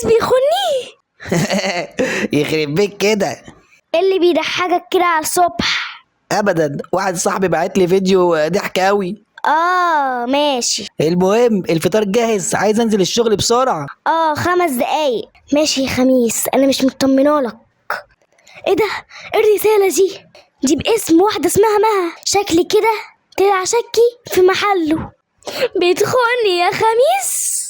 خميس بيخوني. يخرب بيك كده. إيه اللي بيضحكك كده على الصبح؟ ابدا، واحد صاحبي بعت لي فيديو ضحك قوي. اه ماشي. المهم الفطار جاهز، عايز انزل الشغل بسرعة. اه 5 دقايق. ماشي يا خميس، انا مش مطمنه لك. ايه ده؟ ايه الرسالة دي؟ دي باسم واحدة اسمها مها. شكلي كده طلع شكي في محله. بيتخوني يا خميس.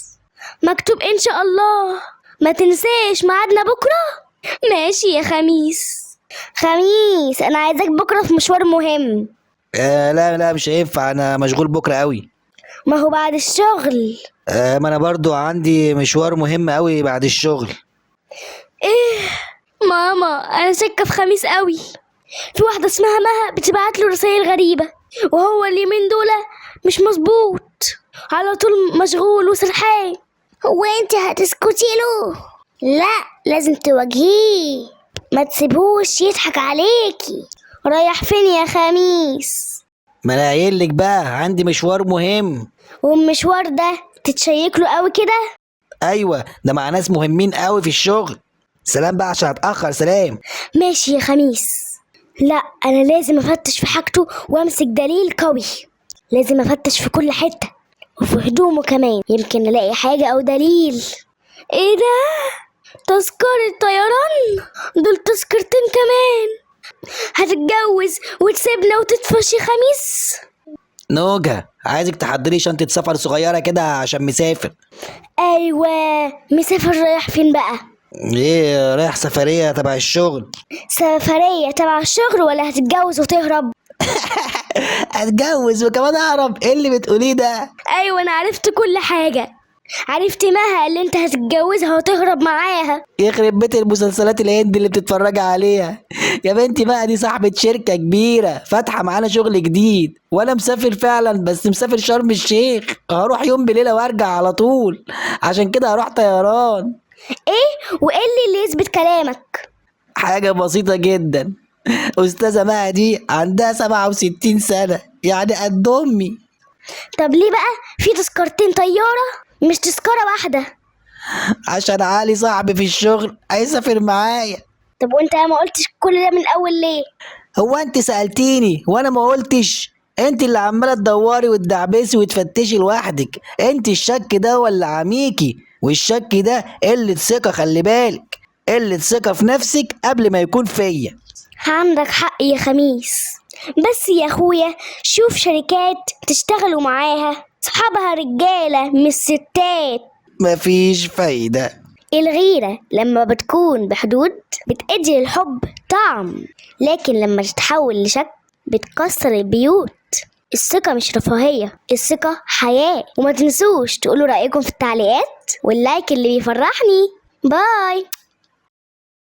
مكتوب ان شاء الله ما تنساش ميعادنا بكرة. ماشي يا خميس. خميس انا عايزاك بكرة في مشوار مهم. آه لا لا، مش هينفع، انا مشغول بكرة قوي. ما هو بعد الشغل. آه، ما انا برضو عندي مشوار مهم قوي بعد الشغل. ايه ماما، انا شاكه في خميس قوي. في واحدة اسمها مها بتبعت له رسائل غريبة، وهو اليومين دول مش مظبوط، على طول مشغول وسرحان. هو انت هتسكتي له؟ لا لازم تواجهيه، ما تسيبهوش يضحك عليكي. رايح فين يا خميس؟ ما انا قايل لك بقى عندي مشوار مهم. والمشوار ده تتشيك له قوي كده؟ ايوه، ده مع ناس مهمين قوي في الشغل. سلام بقى عشان هتاخر، سلام. ماشي يا خميس. لا انا لازم افتش في حاجته وامسك دليل قوي. لازم افتش في كل حتة وفي هدومه كمان، يمكن نلاقي حاجة او دليل. ايه ده؟ تذكرة طيران؟ دول تذكرتين كمان. هتتجوز وتسيبنا وتطفش يا خميس؟ نوجة، عايزك تحضري شنطة سفر صغيرة كده عشان مسافر. ايوه مسافر، رايح فين بقى؟ ايه، رايح سفرية تبع الشغل. سفرية تبع الشغل ولا هتتجوز وتهرب؟ اتجوز وكمان اعرف ايه اللي بتقوليه ده؟ ايوه انا عرفت كل حاجة. عرفت مها اللي انت هتتجوزها وتهرب معاها. يخرب بيت المسلسلات الهندي اللي بتتفرج عليها يا بنتي. بقى دي صاحبة شركة كبيرة فاتحة معانا شغل جديد، وانا مسافر فعلا، بس مسافر شرم الشيخ. هروح يوم بليلة وارجع على طول، عشان كده هروح طيران. ايه وايه اللي يثبت كلامك؟ حاجة بسيطة جدا، أستاذة مها دي عندها 67 سنة، يعني قد أمي. طب ليه بقى في تذكرتين طيارة مش تذكرة واحدة؟ عشان علي صاحبي في الشغل هيسافر معايا. طب وانت ما قلتش كل ده من الاول ليه؟ هو انت سألتيني وانا ما قلتش؟ انت اللي عمالة تدوري وتدعبسي وتفتشي لوحدك. انت الشك ده ولا عميكي، والشك ده قلة ثقة، خلي بالك، قلة ثقة في نفسك قبل ما يكون فيا. عندك حق يا خميس، بس يا اخويا شوف شركات تشتغلوا معاها صحابها رجالة مش ستات. مفيش فايدة. الغيرة لما بتكون بحدود بتأدي للحب طعم، لكن لما تتحول لشك بتكسر البيوت. الثقة مش رفاهية، الثقة حياة. وما تنسوش تقولوا رأيكم في التعليقات وال like اللي بيفرحني. bye.